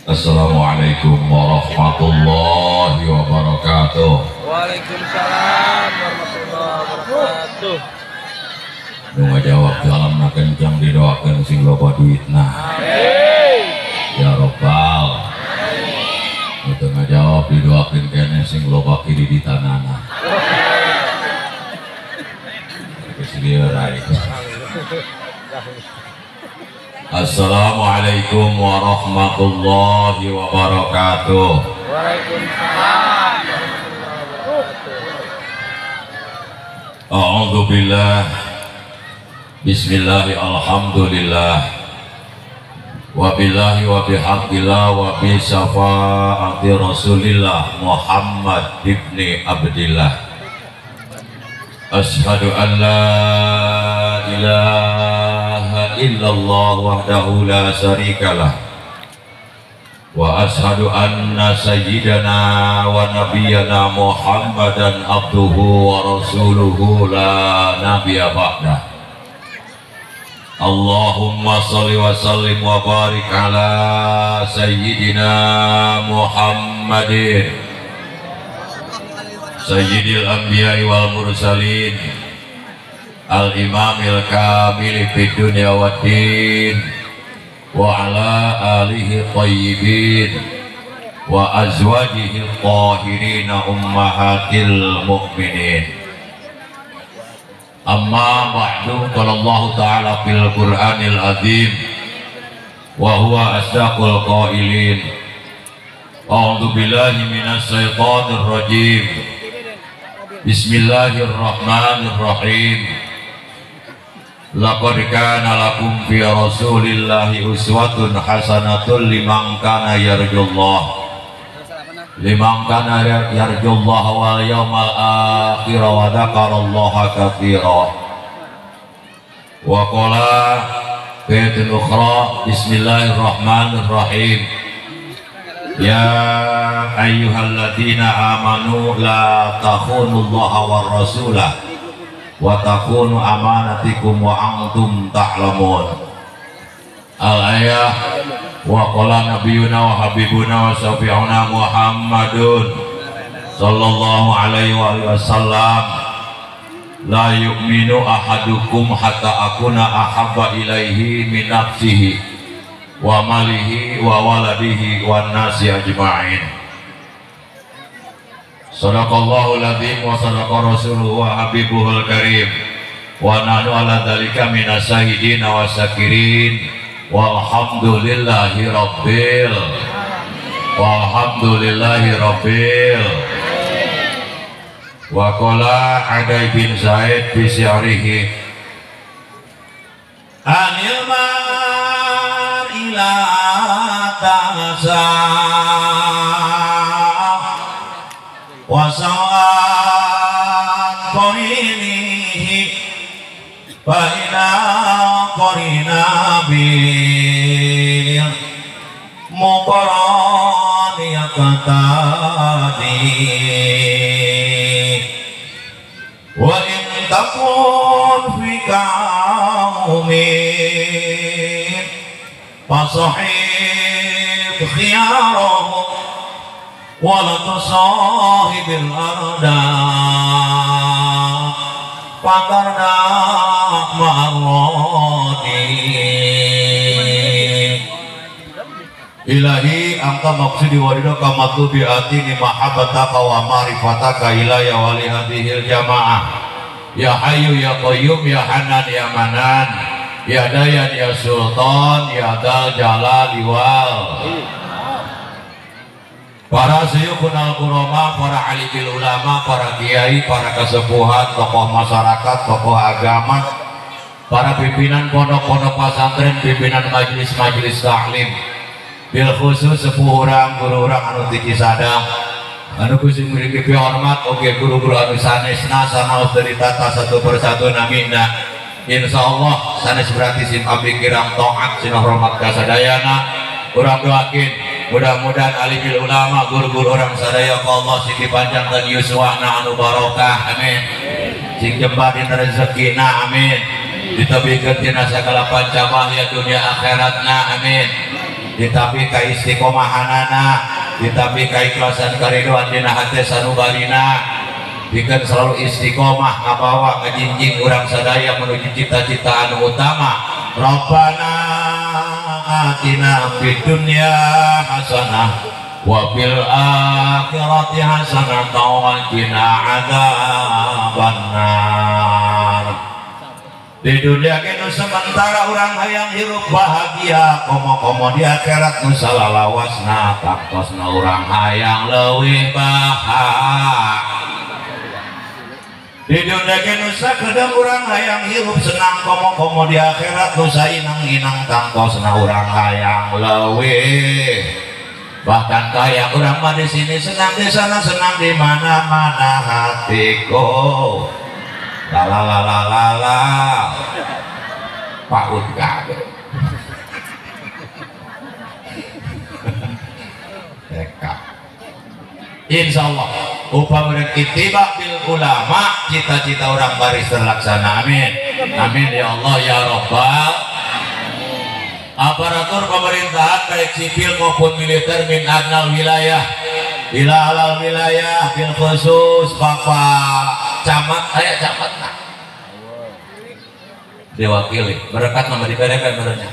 Assalamualaikum warahmatullahi wabarakatuh. Waalaikumsalam warahmatullahi wabarakatuh. Nu ngajawab salamna kencang didoakeun sing loba duitna. Amin. Ya robbal. Nu teu ngajawab didoakeun keneh sing loba kreditanana. Geus lieur aing. Assalamualaikum warahmatullahi wabarakatuh. Waalaikumsalam warahmatullahi wabarakatuh. A'udzu billah. Bismillah, alhamdulillah. Wa billahi wa bihaqqillah wa bi syafaati Rasulillah Muhammad ibni Abdillah. Asyhadu an la ilaha illallah wahdahu la syarikalah wa asyhadu anna sayyidana wa nabiyyana Muhammadan abduhu wa rasuluhu la nabiyya ba'dah. Allahumma shalli wa sallim wa barik ala sayyidina Muhammadin sayyidil anbiya'i wal mursalin al-imamil kamili fid dunya waddin wa ala alihi tayyibin wa azwajihi tahirina ummahatil mu'minin. Amma ba'du, qala Allah ta'ala fil Qur'anil azim wa huwa asdaqul qailin. A'udzu billahi minasy syaithanir rajim. Bismillahirrahmanirrahim. Laqad kana lakum fi rasulillahi uswatun hasanatun liman kana yarjullah wal yawmal akhir wa dzakarallaha katsira. Wa qala fi ayatin ukhra, bismillahirrahmanirrahim. Ya ayyuhalladzina amanu la takhunullaha war rasulah wa takunu amanatikum wa antum ta'lamun. Al-ayah. Wa qala nabiyuna wa habibuna wa syafi'una Muhammadun sallallahu alaihi wasallam, la yu'minu ahadukum hatta akuna ahabba ilaihi min nafsihi wa malihi wa waladihi wan nasi ajma'in. Sadaqallahul azim wa sadaqa rasuluhu wa habibuhul karim wa nahnu ala dzalika minasyahidin wa syakirin. Walhamdulillahi rabbil walhamdulillahi rabbil. Wa qala Adai bin Zaid bi syi'rihi, anil mar'i la ta'sa wa sa'at qarinihi fa ina qarina bil muqarani yaqtadi wa in takun fi qaumin fasahib khiyarahum wa la tusahibil arda fatarda ma'arradi. Ilahi angka maksudi waridaka matlubi atini mahabbataka wa ma'rifataka ilaya wa li hadhil jamaah. Ya hayyu ya qayyum ya hanan ya manan ya dayan ya sultan ya dal jalali wal. Para syuyukhunal kurama, para alimil ulama, para kiai, para kesepuhan, tokoh masyarakat, tokoh agama, para pimpinan pondok-pondok pesantren, pimpinan majelis-majelis taklim, bil khusus sepuh urang, guru urang anu ti Cisadang, anu kusim memiliki hormat, oke guru-guru anu sanesna sanaos dari tata satu persatu namina. Insya Allah sanes berarti sim abdi kirang taat sina hormat kasadayana. Urang doakin mudah-mudahan alimil ulama guru-guru orang sadaya ka Allah sing dipanjangkeun yuswana anu barokah, amin. Sing jembar dina rezekina, amin. Ditebihkeun tina sagala pancabahya dunia akhiratna, amin. Ditapi ka istiqomahanana, ditapi kaikhlasan karidoan dina hate sanubarina, bikin selalu istiqomah ngabawa ngajinjing urang sadaya menuju cita-cita anu utama. Rabbana atina fid dunya hasanah wa fil akhirati hasanah wa qina adzabannar. Di dunia kenu sementara orang hayang hirup bahagia, komo-komo di akhirat nu salalawasna taktosna urang hayang leuwih bahagia. Di dunia kenu sakedeng urang hayang hirup senang, komo-komo di akhirat nu sainang-inang tangtosna urang hayang leuwih. Bahkan kaya urang mah di sini senang, di sana senang, di mana-mana hatiku. La la la la la la paut kabeh. Eka. Insyaallah upama ittiba bil ulama cita-cita orang baris terlaksana. Amin. Amin ya Allah ya Rabbal. Aparatur pemerintahan baik sipil maupun militer min adnal wilayah ila alal wilayah bil khusus Bapak Camat, aya camat nah diwakili berkat nama diberikan berenya.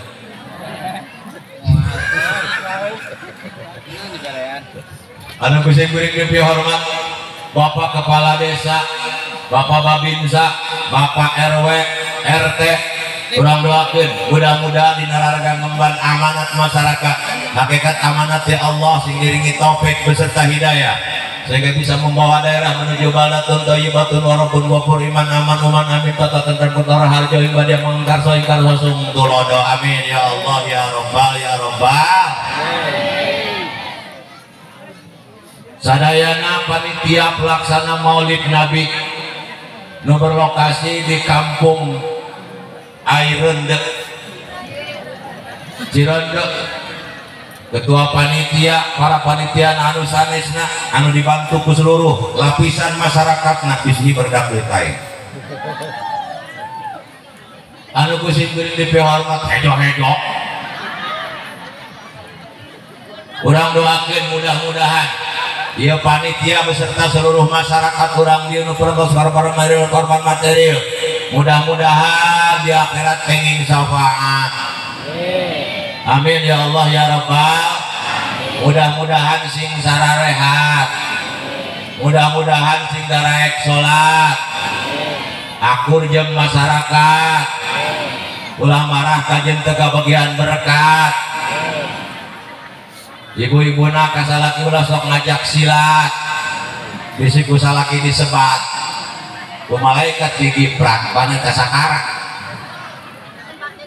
Anu kusim kuring demi hormat Bapak Kepala Desa, Bapak Babinsa, Bapak RW, RT, kurang doakeun mudah-mudahan dina raraga ngemban amanat masyarakat, hakikat amanat ya Allah sing diringi taufik beserta hidayah sehingga bisa membawa daerah menuju balatun thayyibatun warabun ghafur iman aman uman amin tata tentrem putra harjo ibadah mangkarso ingkarso sung tulodo. Amin ya Allah ya Rabbal ya Rabbal. Sadayana panitia pelaksana Maulid Nabi nu berlokasi di kampung Airendek Cirendek, ketua panitia, para panitia anu sanesna anu dibantu ku seluruh lapisan masyarakat nak bisi berdak deui anu ku simkuring dipihormat hejo-hejo. Urang doakeun mudah-mudahan ieu panitia beserta seluruh masyarakat urang dieu nu pertos korban material mudah-mudahan di akhirat kenging syafaat. Amin ya Allah ya Rabbal. Mudah-mudahan sing sararehat, mudah-mudahan sing daraek salat, akur jeung masyarakat, ulah marah kajen teu kabagian berkat. Ibu-ibuna kasalaki ulah sok ngajak silat, bisi ku salaki disebat ku malaikat digiprak banyak kasakara.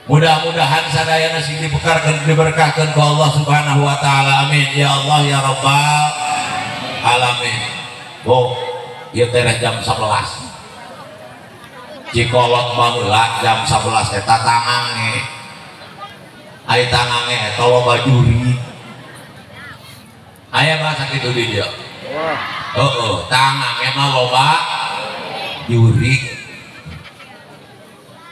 Mudah-mudahan sadayana sing dibekarkeun diberkahkeun ku Allah Subhanahu wa taala. Amin ya Allah ya Rabbal alamin. Oh, ieu teh jam 11. Cikolot baheula jam 11 eta tangange. Ai tangange eta loba juri. Aya bahasa kitu di dieu. Heeh, tangange mah loba juri.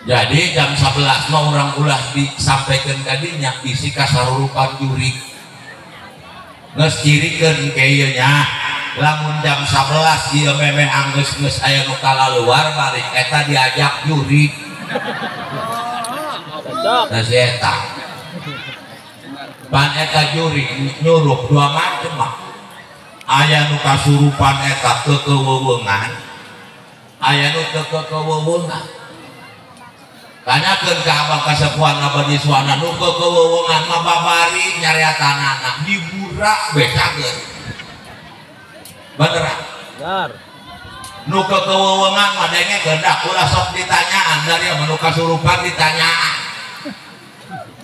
Jadi jam 11 mah urang ulah disampaikan kadinya isi kasarurupan juri. Geus cirikeun ke ieu nya. Lamun jam 11 ieu memeh anggeus-geus aya nu kalaluar balik eta diajak juri. Nah si eta. Pan eta juri nyuruh dua macem mah. Aya nu kasurupan eta kekeuweungan, aya nu teu kekeuweungan. Tanyakeun ka abah kasepuhan abadi suana nu kekeuweungan mah babari nyariatanana diburak we cageun. Bener? Bener. Nu kekeuweungan mah dengekeun dah ulah sok ditanyaan dari nu kasurupan ditanyaan.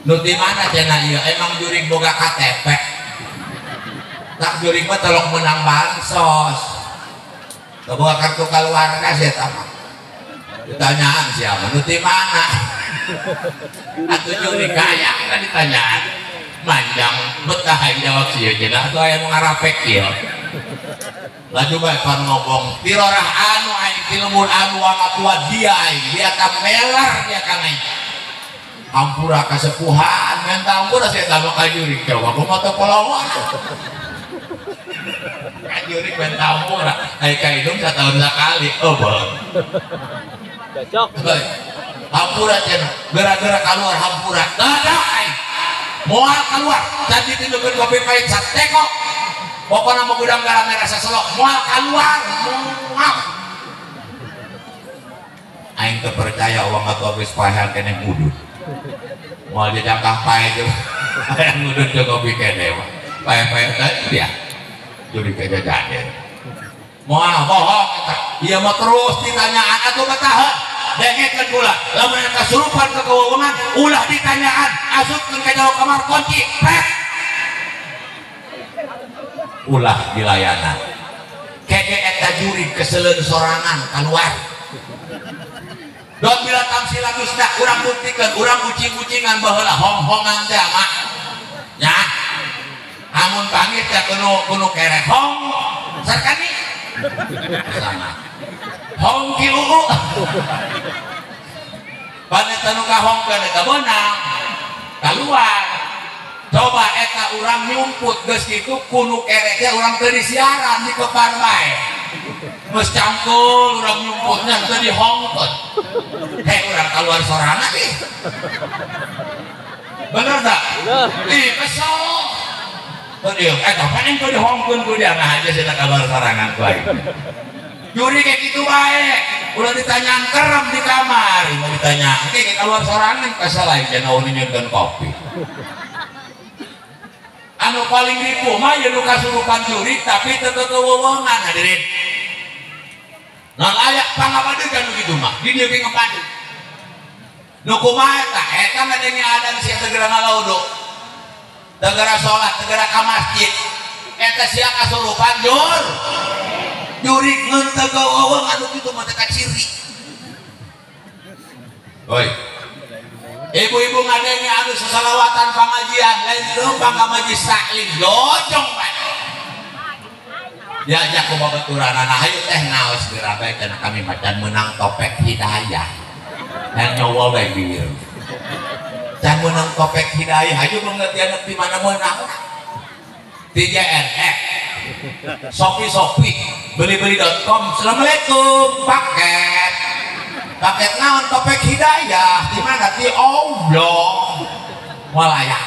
Nu di mana cenah ieu emang jurig boga KTP. Tak jurig mah tolong menang bansos. Teu boga kartu kaluarga sia eta mah. Ditanyaan siapa? Nu di mana? Atuh jurig kaya kan ditanyaan. Manjang betah aing jawab sieun cenah atuh aya nu ngarapek ieu. Laju bae pan ngomong tirorah anu aing ti lembur anu wamatua dia aing dia ka melar dia ka aing. Hampura kasepuhan menta hampura saya tambah kajurik coba aku mau tepolongan kajurik menta hampura kayak kaidung setahun sekali oh bang cocok hampura cenah gara-gara keluar hampura ada moal keluar tadi tidukeun kopi pahit sateko pokokna mah gudang garam merah saselok moal keluar moal aing teu percaya uang atuh geus paehan keneh ngudud moal jajangkah pae jeung hayang ngudud jeung kopi keneh mah pae-pae tadi ya jadi kejadian moal bohong eta ieu mah terus ditanyaan atuh betaheun dengekeun kula lamun kasurupan ke kewewengan ulah ditanyaan asupkeun ka jero kamar kunci pek ulah dilayanan kege eta jurig keseleun sorangan keluar don bila tamsil gusna urang buktikeun urang ucing-ucingan baheula hong-hongan teh mak nya amun pangit teh kudu kereh hong sarkani sama hong ki uu paneta nu kahongkeun eta beunang kaluar coba eta urang nyumput geus kitu kunu kereh teh urang teu disiaran di kepar bae geus cangkul urang nyumputna teu dihongkeun heh urang kaluar sorangan ih bener tak? Ih kesel teu dieu eta paling teu dihongkeun ku dia nah aja sia kaluar sorangan ku aing juri kayak gitu bae ulah ditanyaan kerem di kamar mau ditanya kayak keluar sorangan kesel aing cenah nyieunkeun kopi anu paling ripuh mah ya nu kasurupan jurig tapi teu kewewengan hadirin nah layak pangapadegan nu kitu mah di dieu ge ngepadeg nu kumaha eta eta ngadenge adan sia teu geura ngalauduk teu geura salat teu geura ka masjid eta sia kasurupan jur jurig ngeun teu kewewengan anu kitu mah teh kaciri oi ibu-ibu ngadenge anu sasalawatan pangajian lain leumpang ka majlis taklim lojong bae diajak ku babaturanana hayu teh naos geura bae cenah kami macan meunang topek hidayah dan nyowo bae bieu can meunang topek hidayah hayu pengertian di mana meunang di JNE Shopee beli-beli.com assalamualaikum paket paket naon topek hidayah di mana di Allah walaya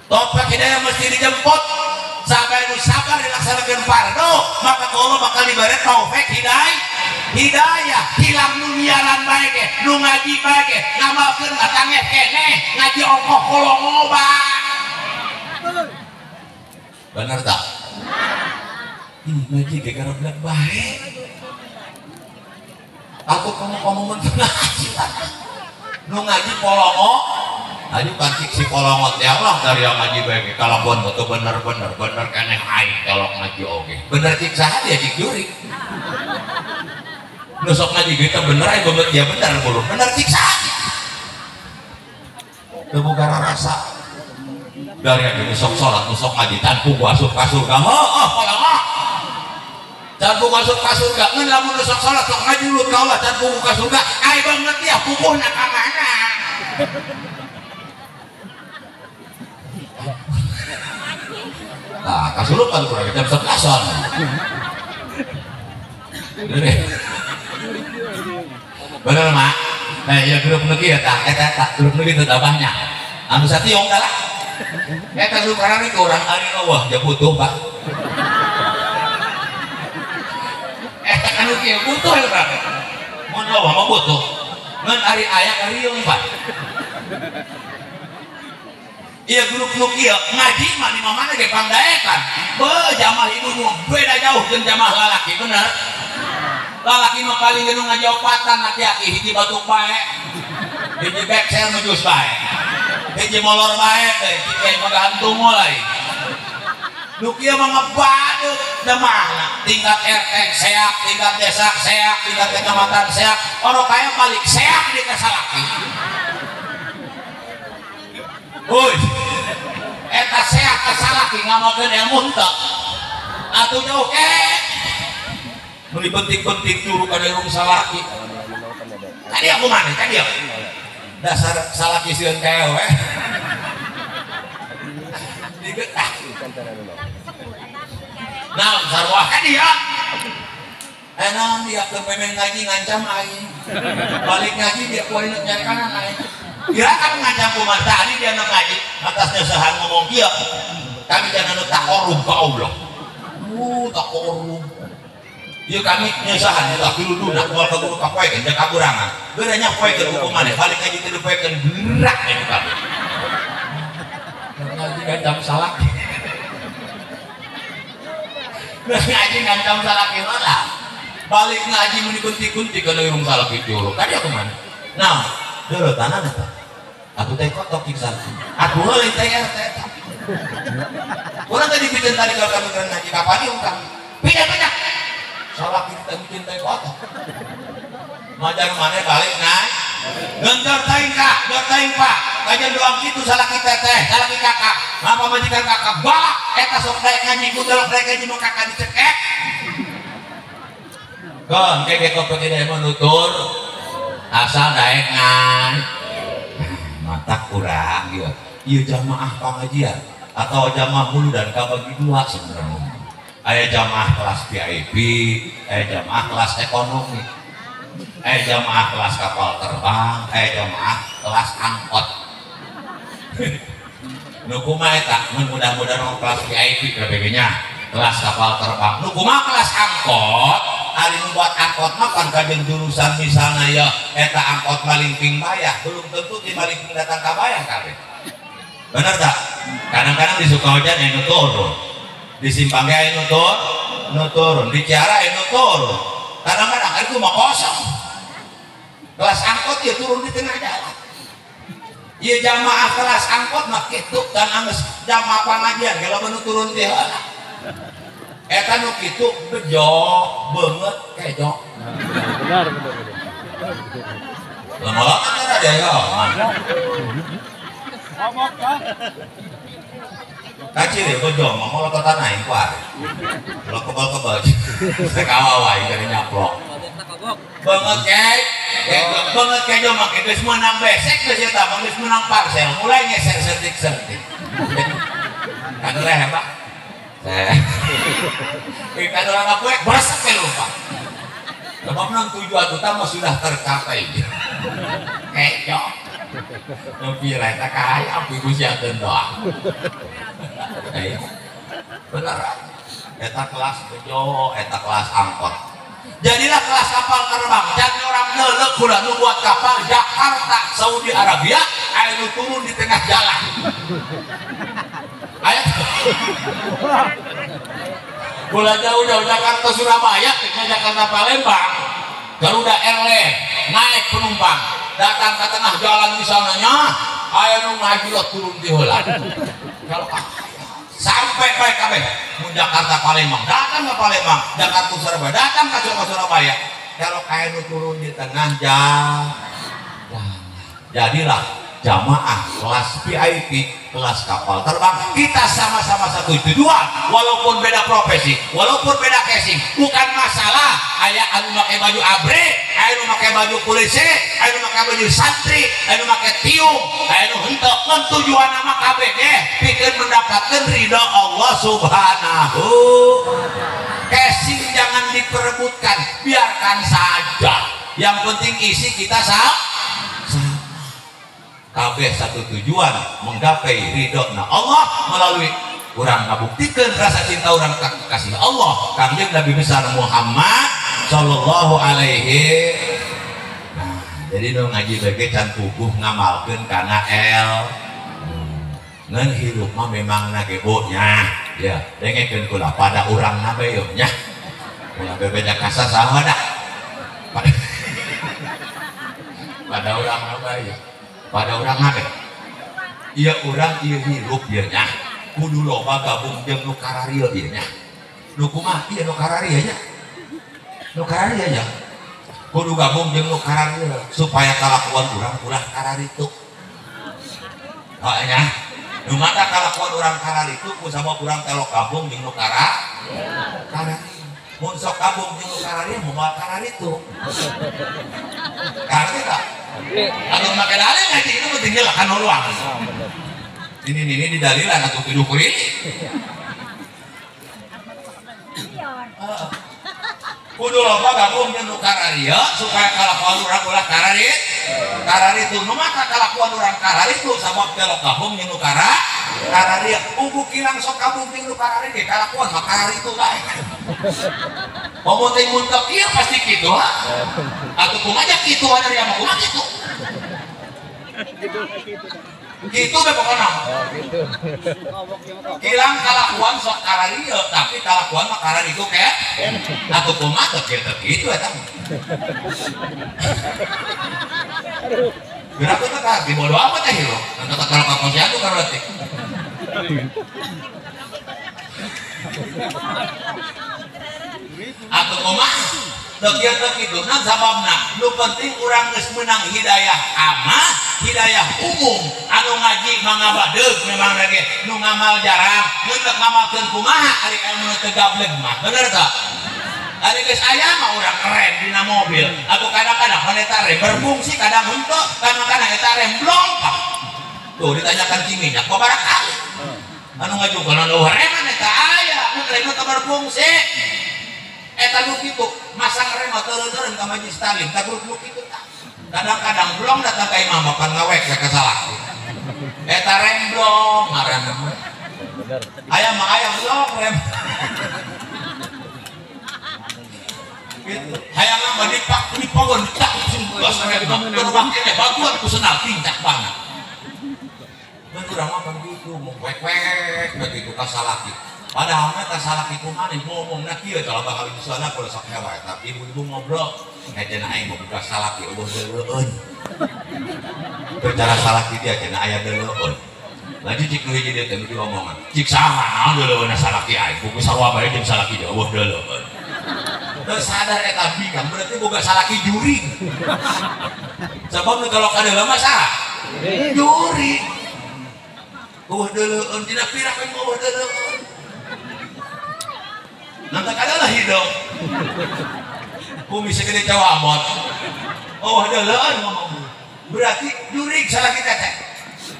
topek hidayah mesti dijemput sampai nu sabar dilaksanakan fardu maka Allah bakal diberi taufik hidayah hilang nu nyiaran bae ge nu ngaji bae ge ngamalkeun batangeh keneh ngaji ongkoh kolongo bae bener tak? Ngaji ge gareblek bae aku kamu ngaji nu ngaji polongo ayo kancik si polongo teh Allah dari yang ngaji bae kalakuan teu bener-bener bener keneh aing kalau ngaji oge bener cik saha dia cik jurig nu sok ngaji kita bener aing bener dia bener bulu bener cik saha teu boga rasa dari yang sok salat nu sok ngaji tanpa asup ka surga heuh polongo can puguh asup ka surga ngan lamun nu sok salat sok ngaji ulut ka Allah can puguh ka surga ai banget ya puguhna ka mana nah kasurupan kurang jam 11-an bener mak nah ya grup nu kieu tah eta tah grup nu kieu teh banyak anu sationg dah lah eta grup karena itu orang ari eueuh ja butuh pak eta anu kieu butuh eta mun eueuh mah butuh ngan ari aya karieung pak iya grup nu kieu ngaji mah di mana ge pangdaekan beuh jamaah ibu nu beda jauh jeung jamaah lalaki bener lalaki mah paling geus ngaji opatan laki-laki hiji batuk bae hiji beksel nujus bae hiji molor bae teh hiji magantung mulai nu kieu mah ngebadeuk jamaahna tingkat RT seak tingkat desa seak tingkat kecamatan seak orang kaya balik seak di kasalaki woi eta seak kasalaki ngamalkeun ilmu henteu atuh jauh ke nu dipenting-penting juru kana irung salaki tadi aku mana tadi aku Dasar salah kisieun kae we. Digetah. Nah, sarua ka dia. Enak dia ke memeng ngaji ngancam aing. Balik ngaji dia kuarin nyari kanan aing. Dia kan ngancam kumaha tadi dia nu ngaji atasnya sahan ngomong kieu. Kami jangan nu takorum ka Allah. Takorum. Ieu kami nyeusahan eta piluduna moal ka guru kapoekeun da kaburangan. Geura nya poekeun hukuman balik ngaji teu dipoekeun gerak we kami. Ngaji ngancam salah. Ngaji ngancam salah lah. Balik ngaji meni kunti-kunti kana irung salah kitu. Kadi aku mana? Nah, deuleu tanah eta. Aku teh kotok jeung santri. Aku heuleuh teh eta. Urang tadi pikeun tadi kalau kami keur ngaji kapan ieu kami. Pindah-pindah. Salah kita bikin teh kotok. Majar mana balik naik. Gentor teuing kak, gentor teuing pak. Kajian doang kitu salah kita teh, salah kita kakak. Apa majikan kakak balak eta sok daek ngaji ku delok daek ngaji nu kakak dicekek. Kon kege kopi tidak menutur asal daek ngan. Mata kurang ieu. Ieu jamaah pangajian atau jamaah muludan kabagi dua sebenarnya. Aya jamaah kelas VIP, aya jamaah kelas ekonomi, aya jamaah kelas kapal terbang, aya jamaah kelas angkot. Nu kumaha eta? Mun mudah-mudahan kelas VIP KBG-nya, kelas kapal terbang. Nu kumaha kelas angkot? Ari nu buat angkot mah kan kajeun jurusan misalnya ya eta angkot Malingping Bayah, belum tentu di Malingping datang ka Bayah kabeh. Bener tak? Kadang-kadang di Sukahujan aya nu turun. Di Simpang ge aya nu turun, di Ciara aya nu turun. Kadang-kadang itu mah kosong. Kelas angkot ya turun di tengah jalan. Ieu jamaah kelas angkot mah kitu dan anggeus jamaah pangajian ge lamun nu turun di heula. Eta nu kitu bejo beungeut kejo. Benar benar benar. Lama-lama kan ada ya. Ngomong kan. Kacir ya bejo mah molototan aing ku ari. Lo kebal-kebal. Sekawa wae dari nyaplok. Beungeut kejo, beungeut kejo mah geus meunang besek geus eta mah geus meunang parsel, mulai ngeser setik-setik. Kan leh Pak. Kita orang aku beresek ke lupa. Sebab nang tujuan utama sudah tercapai. Kejo. Lebih reta kaya api gusiakeun doa. Bener. Eta kelas bejo, eta kelas angkot. Jadilah kelas kapal terbang. Jadi orang lelek kula nu buat kapal Jakarta Saudi Arabia, aya nu turun di tengah jalan. Aya kula jauh-jauh Jakarta Surabaya, ke Jakarta Palembang, Garuda Airlines naik penumpang, datang ke tengah jalan misalnya, aya nu ngajilot turun di heula. Kalau sampai baik kabeh mun Jakarta Palembang, datang ke Palembang, Jakarta Surabaya, datang ke Surabaya. Kalau aya nu turun di tengah jalan. Jadilah jamaah kelas VIP, kelas kapal terbang, kita sama-sama satu tujuan, walaupun beda profesi, walaupun beda casing, bukan masalah. Aya anu make baju abre, aya anu make baju polisi, aya anu make baju santri, aya anu make tiung, aya anu henteu, mun tujuan nama kabeh ge pikeun mendapatkan ridho Allah Subhanahu. Casing jangan diperebutkan, biarkan saja. Yang penting isi kita sama. Kabeh satu tujuan menggapai ridho-Na Allah melalui urang ngabuktikan rasa cinta urang kasih Allah Kangjeng Nabi besar Muhammad sallallahu alaihi. Nah, jadi nu ngaji bege can puguh ngamalkeun kana el. Ngan hirup mah memang na gebo nya. Ya, dengekeun kula pada urang na bae nya. Ulah bebeja kasar saha dah. Pada urang na bae. Pada urang na bae. Ieu urang ieu hirup ieu nya. Kudu loba gabung jeung nu kararieu ieu nya. Nu kumaha ieu nu kararieu nya? Nu kararieu nya. Kudu gabung jeung nu kararieu supaya kalakuan urang ulah kararitu. Heuh nya. Nu mata kalakuan urang kararitu ku sabab urang telok gabung jeung nu kararieu. Mun sok gabung jeung nu kararieu moal kararitu. Kararitu tak? Atau make dalil ngaji itu penting jelas kan luang. Ini didalilan atau piduh kuring. Kudu loba gabung jeung nu kararieu supaya kalakuan urang ulah kararitu nu maka kalakuan urang kararitu sabab teh gabung jeung nu kararieu ungku kilang sok gabung jeung nu kararieu ge kalakuan mah kararitu bae. Komo teh mun teu kieu pasti kitu ha. Atuh kumaha kitu dari mah kumaha kitu. Gitu be pokona. Kilang kalakuan sok kararieu tapi kalakuan mah kararitu ke atuh kumaha teu kieu teu kitu eta. Gerak teh ka di bodo amat teh lo. Nanti kalau ka posyandu kareutik. Atuh kumaha teu kieu teu kitu nah sababna nu penting urang geus meunang hidayah amah hidayah umum anu ngaji mangabadeug memang lagi nu ngamal jarang mun teu ngamalkeun kumaha ari ilmu teu gableg mah bener teu ari geus aya mah urang keren dina mobil atuh kadang-kadang mun eta rem berfungsi kadang henteu kadang-kadang eta rem blong tuh ditanyakan si minyak babarakali anu ngajukeun anu reman eta aya mun rem teu berfungsi eta nu kitu masang rem teureun-teureun ka majlis talim ka grup nu kitu tah kadang-kadang blong datang ka imam makan ngawek ya kasalah eta rem blong ngaranna bener aya mah aya blong rem gitu hayang mah dipak dipogon ditak sing gas rem terbang kene bantuan ku senal tincak banget mun urang mah pan kitu mung wek-wek begitu kasalaki padahal mah kasalaki kumaha ngomongna kieu kalau bakal di sana kudu sok hewa tapi ibu-ibu ngobrol cenah aing boga salaki eueuh deuleueun bicara salaki dia cenah aya deuleueun laju cik nu hiji deui teh diomongan cik saha naon deuleueunna salaki aing buku sarua bae jeung salaki dia eueuh deuleueun teu sadar eta bikang berarti boga salaki juring sabab nu kalau kadeuleuh mah saha juring eueuh deuleueun dina pirak we eueuh deuleueun nanti kadalah hidup bumi segede cawamot oh deuleueun ngomong berarti jurig salaki teh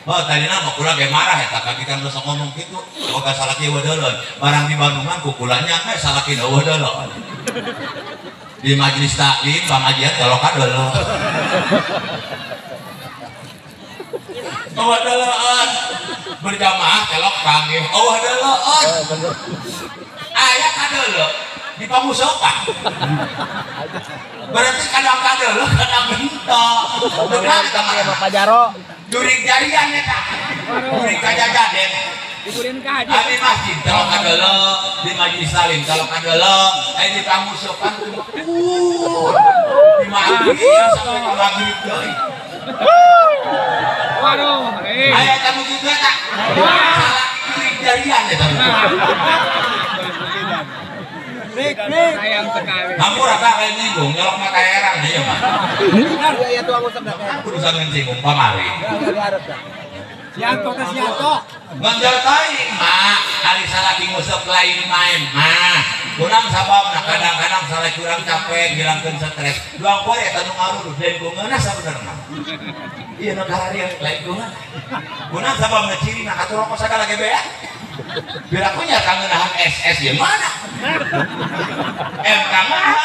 oh tadi nama kula ge marah eta kaki kan geus ngomong kitu boga salaki eueuh deuleueun barang di Bandungan kukulanya we salaki eueuh deuleueun di majelis taklim pangajian kalau kadeuleueun eueuh deuleueun berjamaah kelok panggih eueuh deuleueun aya kadeuleuh di pamusokan berarti kadang kadeuleuh kadang henteu bener ka Pak Jaro jurig jarian eta jurig kajajaden dikurin ka haji di masjid kalau kadeuleuh di majelis talim kalau kadeuleuh aya di pamusokan di maghrib sampai ka maghrib deui waduh aya tamu kitu eta salah jurig jarian eta. Sayang sekali. Hampura kak lain nyinggung, nyolok mata herang ya mah. Iya tuang usap dah. Kudu sampean singgung pamari. Sianto teh sianto. Nganjal teuing mah, ari salaki nguseup lain main mah. Kurang sababna kadang-kadang salaki urang capek ngilangkeun stres. Duang poe eta nu ngaruduh lain ku ngeunah sabenerna. Ieu nu kararieu lain ku ngeunah. Kurang sababna cirina atuh rokok sagala ge beak. Birakunya kangenahan SS ya mana? MK mah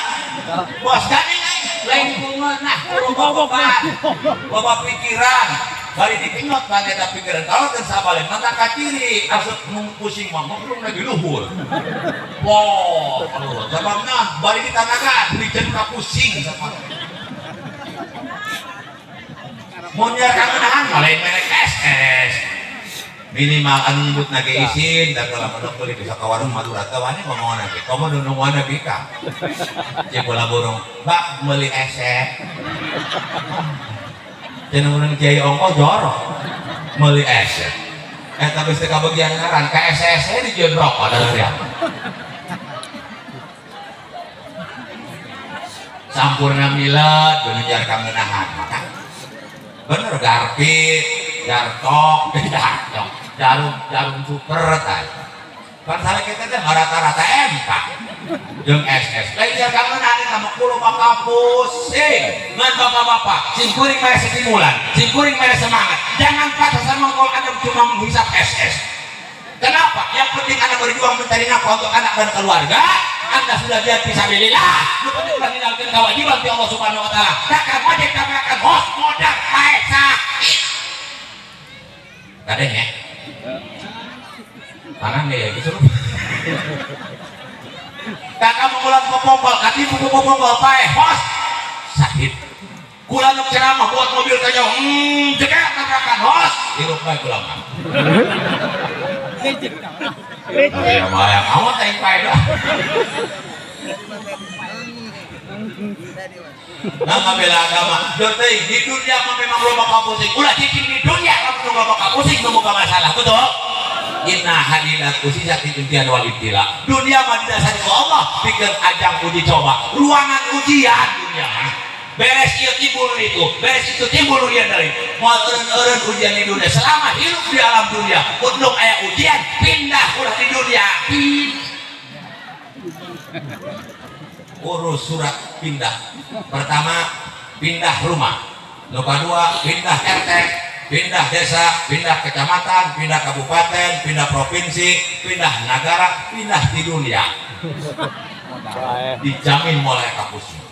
bos gandeng lain ku ngeunah loba pikiran bari ditinggal kan eta pikiran kalau teu sabale mata kaciri asup nu pusing mah ngobrol lagi luhur. Wah, sababna bari ditanagan dijen ka pusing mun nya kangenahan lain merek SS. Minimal anu nyebut nage isin da kalau modok beli bisa ka warung Madura teh wani ngomongan ge komo nu nungguan bika cek bola burung bak meuli esek cenah urang kiai ongko jorok meuli esek eta geus teu kabagian ngaran ka SS dijieun rokok da sia sampurna milad bener kangenahan bener garpit jartok jartok jarum jarum super tah pan salah kita teh rata-rata MK jeung SS lain nya kangenahan mah kulo bakal pusing. Ngan bapak-bapak, sing kuring mere stimulan, sing kuring mere semangat. Jangan patah sama kalau Anda cuma menghisap SS. Kenapa? Yang penting Anda berjuang mencari nafkah untuk anak dan keluarga. Anda sudah jihad fisabilillah. Nu penting ulah ninggalkeun kewajiban ti Allah Subhanahu wa taala. Kakak wajib tabrakan hos modal pae sakit. Kadang ya. Tangan ya gitu. Kakak mengulang popopol, katipu popopol pae hos sakit. Kula nu ceramah buat mobil ka jauh, jekak tabrakan hos, hirup bae kula mah. Ya mah kamu teh pae dah. Nah ngabela agama, teuing di dunia mah memang loba kapusing. Ulah cicing di dunia lamun loba kapusing nu boga masalah, betul? Inna hadinat usisat imtihan wal ibtila. Dunia mah didasari ku Allah pikeun ajang uji coba, ruangan ujian dunia. Beres ieu timbul itu, beres itu timbul ujian deui. Moal eureun-eureun ujian di dunia. Selama hidup di alam dunia, kudu aya ujian, pindah ulah di dunia. Urus surat pindah. Pertama, pindah rumah. Nu kadua, pindah RT, pindah desa, pindah kecamatan, pindah kabupaten, pindah provinsi, pindah negara, pindah di dunia. Dijamin mulai kapusing.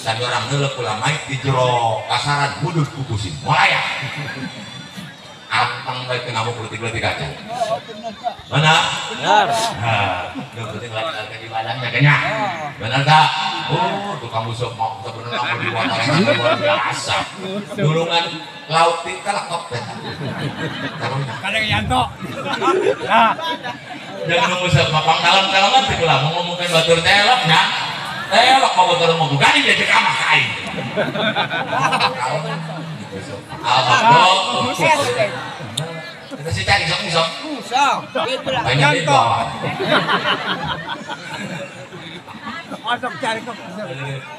Dan orang ngelek ulah maik di jero kasaran hudud kukusin. Mulai ya. Antang baik kena mau politik-politik aja. Benar? Benar. Nah, yang penting lagi di badannya kayaknya. Benar tak? Oh, tukang busuk mau sebenarnya mau dibuat orang luar biasa. Dulungan laut tingkah lah top. Kadang Yanto. Nah. Jangan nunggu mapang dalam-dalaman sih lah mau ngomongin batur telok ya. Telok mau batur mau bukan ini jadi kamar kain. Alhamdulillah. Kita sih cari sok-sok. Banyak di bawah. Masuk cari kok.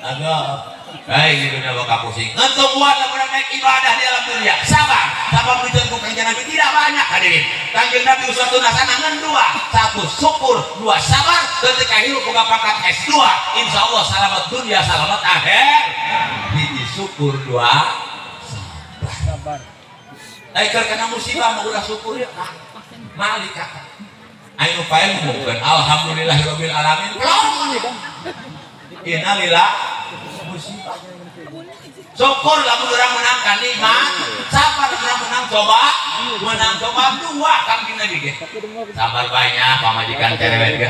Aduh. Baik di dunia bakal pusing. Untuk buat laporan naik ibadah di alam dunia. Sabar. Sabar menuju kanjeng Nabi tidak banyak hadirin. Kanjeng Nabi uswatun hasanah ngan dua. Satu syukur, dua sabar. Ketika hidup buka pangkat S2, insya Allah selamat dunia, selamat akhir. Hiji syukur, dua sabar. Aikar kena musibah mau ulah syukur ya. Malik kata. Ayo pae ngomongkeun alhamdulillahirabbil alamin. Innalillah musibah. Syukur lamun urang menang nikmat, sabar urang menang coba, menang coba dua kanjeng Nabi ge. Sabar banyak pamajikan cerewet ge.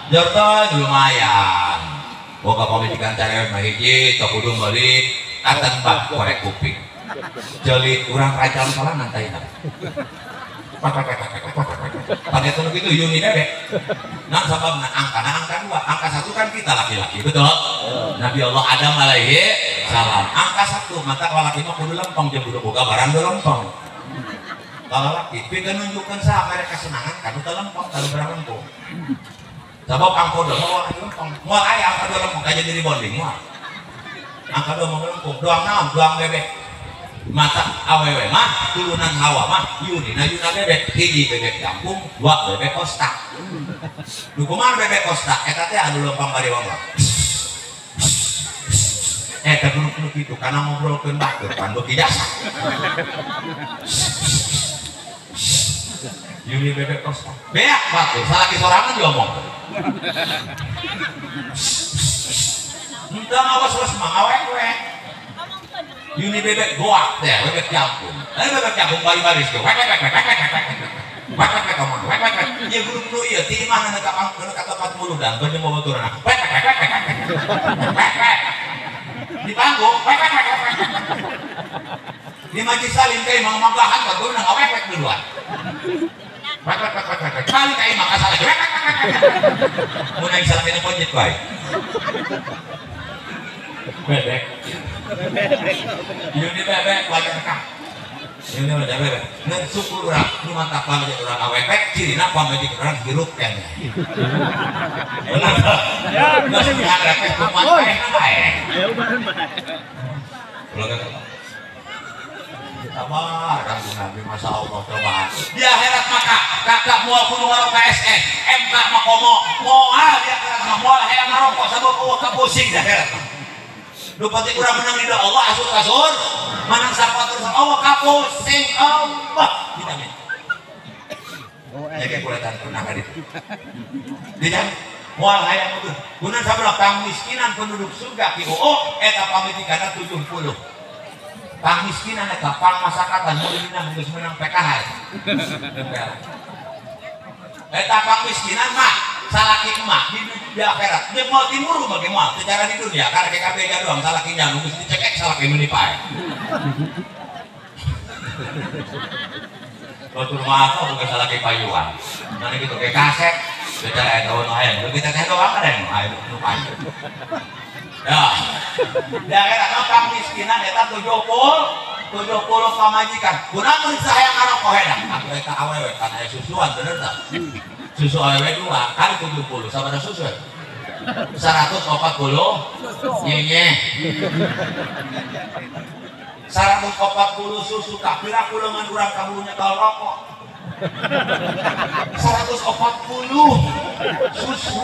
Jortoy lumayan. Boga pamajikan cerewet mah hiji teu kudu meuli katan bak korek kuping. Jeli urang rajam sorangan tah. Pakai tunu gitu Yuni bebek. Nah sababna angka, nah angka dua, angka satu kan kita laki-laki, betul? Nabi Allah Adam alaihi salam. Angka satu, mata kalau laki mah kudu lempeng jeung kudu boga barang do lempeng. Kalau laki pikeun nunjukkeun saha mereka kesenangan kan teu lempeng, kalau barang lempeng. Sabab angka dua mah lempeng, moal aya angka dua lempeng kayak jadi bonding moal. Angka dua mah lempeng, doang naon, doang bebek. Mata awewe mah turunan Hawa mah yunina yuna bebek, hiji bebek kampung, dua bebek kosta. Nu kumaha bebek kosta eta teh anu lempang bari wong. Eta kudu kitu kana ngobrolkeun batur pan beuki jasa. Yuni bebek kosta. Beak batur salaki sorangan diomong. Henteu ngawas-was mah awewe. Yuni bebek goak teh, bebek kampung. Lain bebek kampung bari baris ge. Wek wek wek wek wek wek. Wek wek wek ngomong. Wek wek wek. Ieu guru-guru ieu ti imahna ka tempat muludan keur jeung babaturna. Wek wek wek wek wek. Wek wek. Di panggung wek wek wek wek. Di majlis salim teh imah magahan baturna ngawek wek duluan. Wek wek wek wek wek. Balik ka imah ka salah wek wek wek wek. Mun aing salah kena pojit wae. Bebek. Yuni bebek wajah rekam. Yuni wajah bebek. Ngan syukur urang nu mantap pamajikan urang awek cirina pamajikan urang hirup keneh. Benar teu? Ya, geus diharapkeun kumaha bae. Ulah kata. Sabar kanjeng Nabi masa Allah cobaan. Di akhirat maka kakak moal kudu ngaro KSN, MK mah komo, moal di akhirat mah mah moal hayang ngarokok sabab eueuh kapusing di akhirat. Nu penting urang menang ridho Allah asup ka surga, menang sapatur Allah kapusing Allah dijamin. Ya kayak kuletan pernah ka ditu. Dijamin moal hayang utuh. Guna sabaraha pangmiskinan penduduk surga ki oo eta pamitikana 70. Pangmiskinan eta pangmasakatan mulimina geus menang PKH. Eta pangmiskinan mah salaki emak di akhirat dia mau timur bagi moal secara di dunia karena KKB doang salakinya nu geus dicekek salaki meuni pae. Batur mah bukan salaki payuan. Mana gitu kayak kaset secara eta nu aya nu kita teh doang ada nu aya nu payu. Ya. Di akhirat mah pangmiskinan eta 70 pamajikan. Kunaon hayang ngarokok hedah? Atuh eta awewe kan aya susuan bener tah? Susu awewe 2 kali 70 sabaraha susu? 140 nyenyeh. 140 susu tak pira kulengan urang kaburu nyetel rokok. 140 susu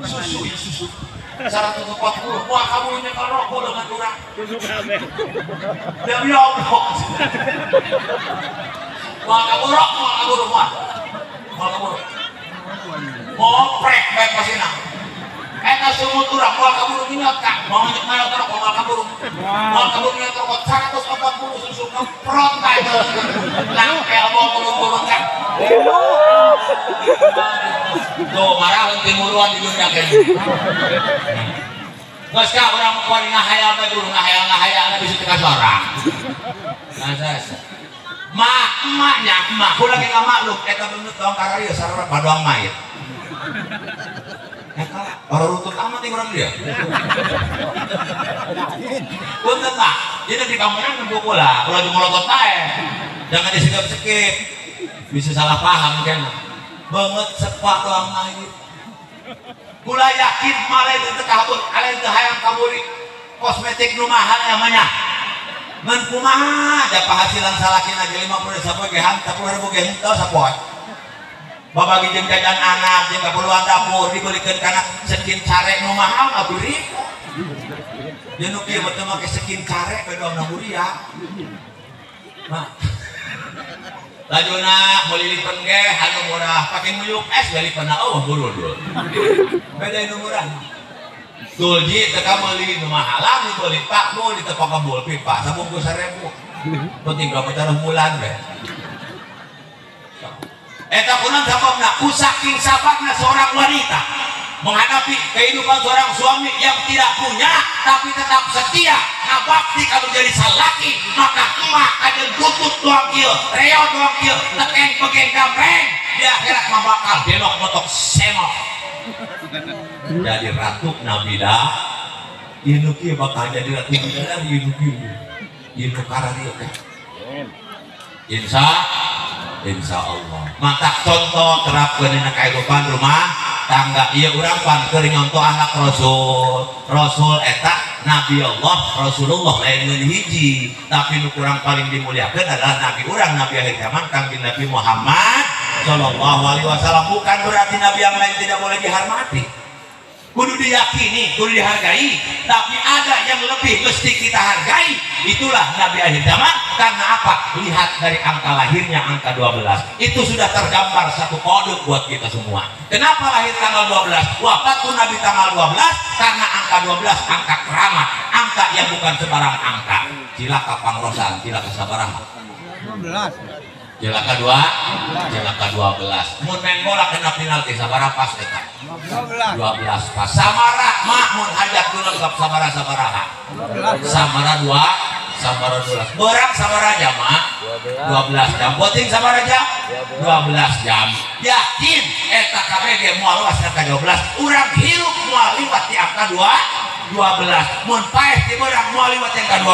susu ya susu. 140 wah kaburu nyetel rokok lengan urang. Susu kabeh. Demi Allah. Wah kaburu moal kaburu moal. Moal kaburu. Ngoprek bae pasina. Eta sumut urang moal kaburu nyinyot ka. Moal nyekel rokok moal kaburu. Moal kaburu nyekel rokok 140 susu ngeprot bae. Langkel moal turun-turun kan. Tuh marah timuruan di dunia kayaknya. Geus ka urang mah ngahayal bae guru ngahayal-ngahayalna bisa teu kasorang. Nah, saya mak emaknya emak kula ge ngamaklum eta beungeut doang kararieu sarua badoang mayit. Eta orang rutut amat nih urang dia. Punten mah, jadi di kamunan nempo kula, ulah jeung bae. Jangan disikep-sikep. Bisa salah paham kan. Banget sepak doang mayit. Kula yakin malah itu teu kabur, alin teu hayang kaburi kosmetik nu mahal namanya. Ngan kumaha da penghasilan salakina ge 50 sapoe ge 10.000 ge henteu sapoe. Babagi jeung jajan anak jeung keperluan dapur dibelikeun kana skin care nu mahal mah beureum. Jeung nu kieu mah teu make skin care we doang muria. Mah. Lajuna meuli lipen ge anu murah pake nguyuk es we lipenna eueuh burudul. Beda nu murah. Tulji teu meuli nu mahal lagi meuli pak meuli teu pakebul pipa sabungkus 1000. Penting berapa cara bulan we. Eta kunaon sababna ku saking sabarna seorang wanita menghadapi kehidupan seorang suami yang tidak punya tapi tetap setia ngabakti kalau jadi salaki maka emak kajeun butut doang kieu reo doang kieu tekeng pegeng gamreng di akhirat mah bakal belok motok semok jadi ratu nabida ieu nu kieu bakal jadi ratu nabida ieu nu kieu ieu nu kararieu teh insya Allah maka contoh terapkeun dina kehidupan rumah tangga ieu urang pan keur nyontoh akhlak rasul rasul eta nabi Allah Rasulullah lain ngeun hiji tapi nu kurang paling dimuliakeun adalah nabi urang nabi akhir zaman Kangjeng Nabi Muhammad sallallahu alaihi wasallam. Bukan berarti nabi yang lain tidak boleh dihormati, kudu diyakini, kudu dihargai, tapi ada yang lebih mesti kita hargai, itulah nabi akhir zaman. Karena apa? Lihat dari angka lahirnya, angka 12 itu sudah tergambar satu kode buat kita semua. Kenapa lahir tanggal 12? Wafat pun nabi tanggal 12 karena angka 12 angka keramat, angka yang bukan sembarang angka. Cilaka pangrosan, cilaka sabaraha. 12. Cilaka 2, cilaka 12. Mun main bola kena penalti sabaraha pas eta? 12. 12 pas. Samara mah mun hajat nu lengkap sabaraha sabaraha. 12. Samara 2, samara 12. Berang sabaraha jam mah? 12 jam. Boting sabaraha jam? 12 jam. Yakin eta kabeh ge moal luas angka 12. Urang hirup moal liwat di angka 2 12. Mun paeh di beurang moal liwat di angka 12.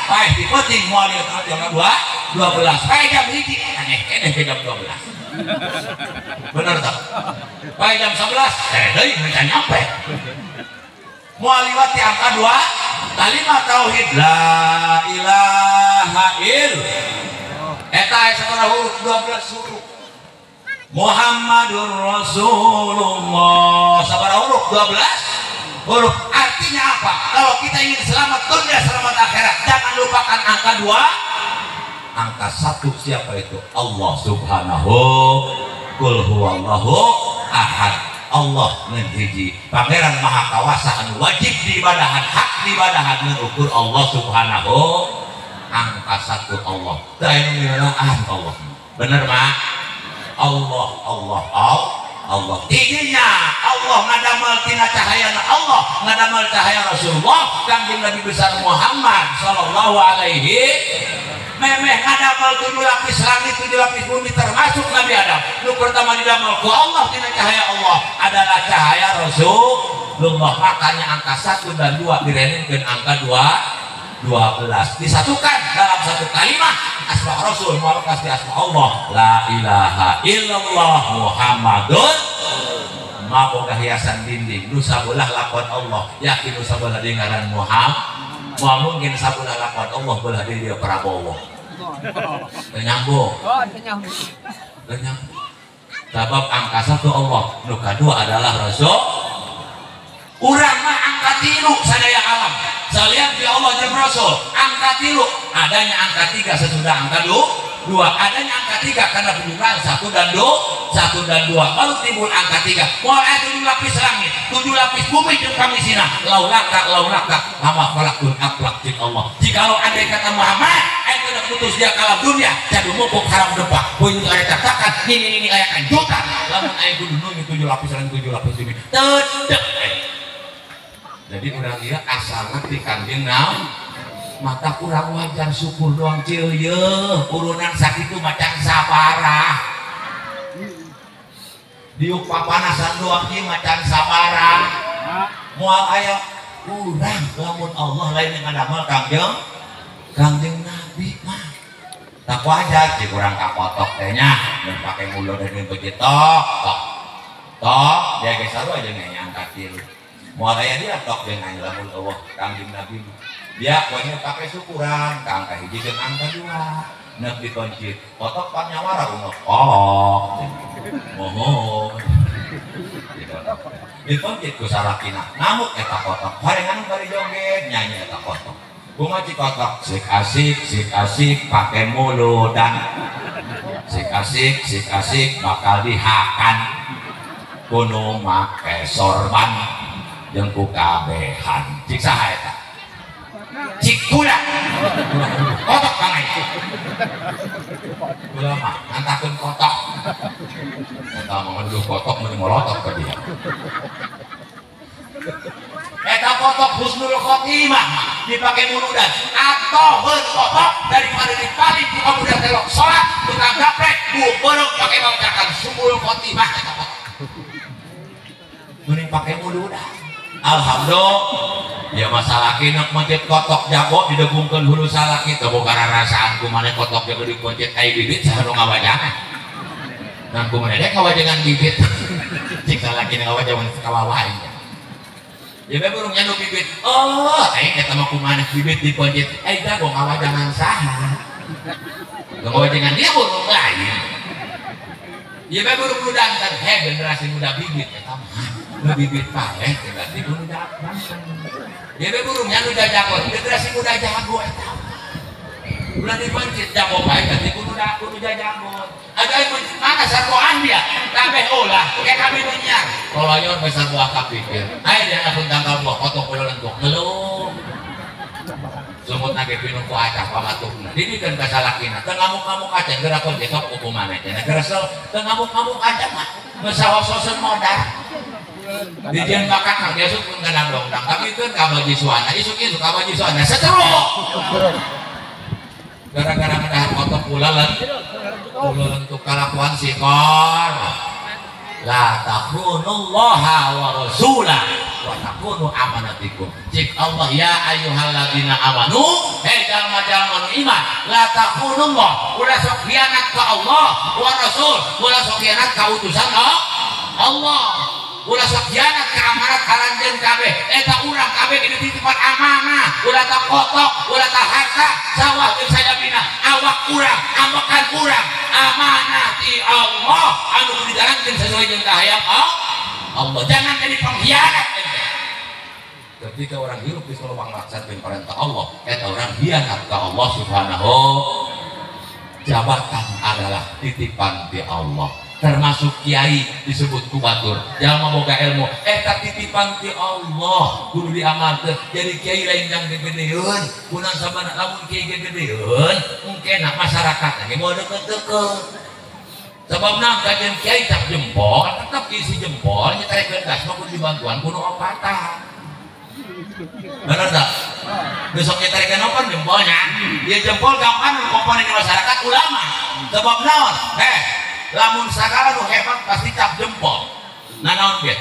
Paeh di peuting moal liwat di angka 2 12. Paeh jam 1 aneh keneh ke jam 12. Bener tak? Paeh jam 11 deui henteu nyampe. Moal liwat di angka 2 kalimat tauhid la ilaha illallah. Eta aya sabaraha huruf? 12 huruf. Muhammadur Rasulullah Sabaraha huruf? 12 huruf. Artinya apa? Kalau kita ingin selamat dunia, selamat akhirat, jangan lupakan angka 2. Angka 1 siapa itu? Allah Subhanahu. Qul huwallahu ahad. Allah ngan hiji, Pangeran Maha Kawasa anu wajib diibadahan, hak diibadahan ngukur Allah Subhanahu. Angka 1 Allah. Teu aya nu ngeulaan Allah. Bener mah? Allah, Allah, Allah. Allah. Tidinya Allah ngadamel tina cahayana Allah, ngadamel cahaya Rasulullah, Kangjeng Nabi besar Muhammad sallallahu alaihi memeh ngadamel 7 lapis langit, 7 lapis bumi termasuk Nabi Adam. Nu pertama didamel ku Allah tina cahaya Allah adalah cahaya Rasulullah. Makanya angka 1 dan 2 direnungkeun angka 2 12 disatukan dalam satu kalimat asma Rasul mual pasti asma Allah la ilaha illallah Muhammadun. Maboga hiasan dinding nu sabelah lakon Allah, yakin nu sabelah deui ngaran Muhammad. Moal mungkin sabelah lakon Allah belah deui dia Prabowo. Teu nyambung. Oh, teu nyambung. Teu nyambung. Sabab angka 1 Allah, nu kadua adalah Rasul. Urang mah angka 3 sadaya alam. Salian ti Allah jeung Rasul, angka 3, adanya angka 3 sesudah angka 2, adanya angka 3 karena penjumlahan 1 dan 2, 1 dan 2, baru timbul angka 3. Moal aya 7 lapis langit, 7 lapis bumi jeung kamisina. Laulaka laulaka lama khalaqul aflaq cik Allah. Jikalau andai kata Muhammad aya teu putus dia kalam dunia, jadu mupuk haram depak. Poin aya caktakan nini nini aya kanjutan. Lamun aya kudu nungi 7 lapis langit, 7 lapis bumi. Teu. Jadi urang ieu asalna ti Kangjeng Nabi. Mata kurang wajar syukur doang ceu yeuh, urunan sakitu macan sabarah. Diuk papanasan doang ieu macan sabarah. Moal aya urang lamun Allah lain yang ngadamel Kangjeng Nabi mah. Tak wajar cik urang kakotok teh nya, mun pake mulut dan begitu tok tok. Tok dia ge sarua jeung angka 3. Moal aya dia tok jeung aya lamun Allah Kangjeng Nabi. Dia pokoknya pakai syukuran ka angka 1 jeung angka 2. Neuk dikoncit. Kotok panyawara ungeuk. Oh. Mohon. Dikoncit ku salakina. Ngamuk eta kotok. Horengan bari joget nyanyi eta kotok. Kumaha cik kotok? Sik asik, sik asik pake muludan. Sik asik, sik asik bakal dihakan. Kuno make sorban. Jeung ku kabehan. Cik saha eta? Cik kula. Kotok pangai. Kula mah ngantakeun kotok. Eta mah dulu kotok mun molotok ka dia. Eta kotok husnul khotimah dipake muludan atau heun kotok daripada dipaling ku kamudan telok salat tukang gaprek ku beureum pake bawacakan husnul khotimah eta kotok. Mending pake muludan. Alhamdulillah ya masalah kini mencet kotok jago didegungkeun hulu salaki teu boga rarasaan kumaha kotok jago dipencet ai bibit saha nu ngawajangan. Nah kumaha dek ngawajangan bibit. Cik salaki ngawajangan kawawae. Ya be burung nya nu bibit. Oh, aing eta mah kumaha bibit dipencet ai jago ngawajangan saha. Ngawajangan dia burung lain. Ya be burung nu danten he generasi muda bibit eta mah. Nu bibit paeh berarti nu danten. Ya be burungnya nu jago, generasi muda jago eta. Ulah dipencet jago bae berarti kudu kudu jago. Ada aya mana sarkoan dia? Kabeh ulah, kayak kabeh nu nyiar. Koloyon besar buah kapikir. Aya dia langsung tanggal buah kotok ulah lentuk ngeluh. Sumut nage pinung ku acah pamatukna. Didikeun ka salakina, teu ngamuk-ngamuk aja geura kon besok hukumanna cenah. Geresel teu ngamuk-ngamuk aja mah. Geus sawososeun modal. Dijieun ka kakang besok pun kana dongdang. Tapi keun ka baji suana, isuk-isuk ka baji suana seteruk. Gara-gara ngedahar kotok pula lentuk kalakuan sikor. La takhunullaha wa rasulah wa takhunu amanatikum. Cik Allah ya ayyuhalladzina amanu, hei jalma-jalma nu iman, la takhunullah, ulah sok khianat ka Allah wa rasul, ulah sok khianat ka utusan Allah. Ulah sok khianat ka amanat aranjeun kabeh. Eta urang kabeh kudu titipan amanah, ulah tak kotok, ulah tak harta, sawah jeung sajabina, awak urang, ambekan urang, amanah ti Allah anu dijalankeun sesuai jeung kahayang Allah. Allah. Jangan jadi pengkhianat ente. Ketika orang hirup geus loba ngalaksanakeun perintah Allah, eta orang hianat ka Allah Subhanahu. Jabatan adalah titipan di Allah. Termasuk kiai disebut kubatur, jalma boga ilmu, eta titipan ti Allah, kudu diamalkeun. Jadi kiai lain jang gegedeun, kunaon sabana lamun kiai gegedeun, mungkin masyarakat ge moal deukeut-deukeut. Sebabna kajian kiai cap jempol, tetep isi jempol nyetarekeun gas mah kudu dibantuan kudu opatan. Bener tak? Besok nyetarekeun opan jempolnya. Ya jempol gampang komponen di masyarakat ulama. Sebab naon? Lamun sagala nu hebat pasti cap jempol. Nah naon ge?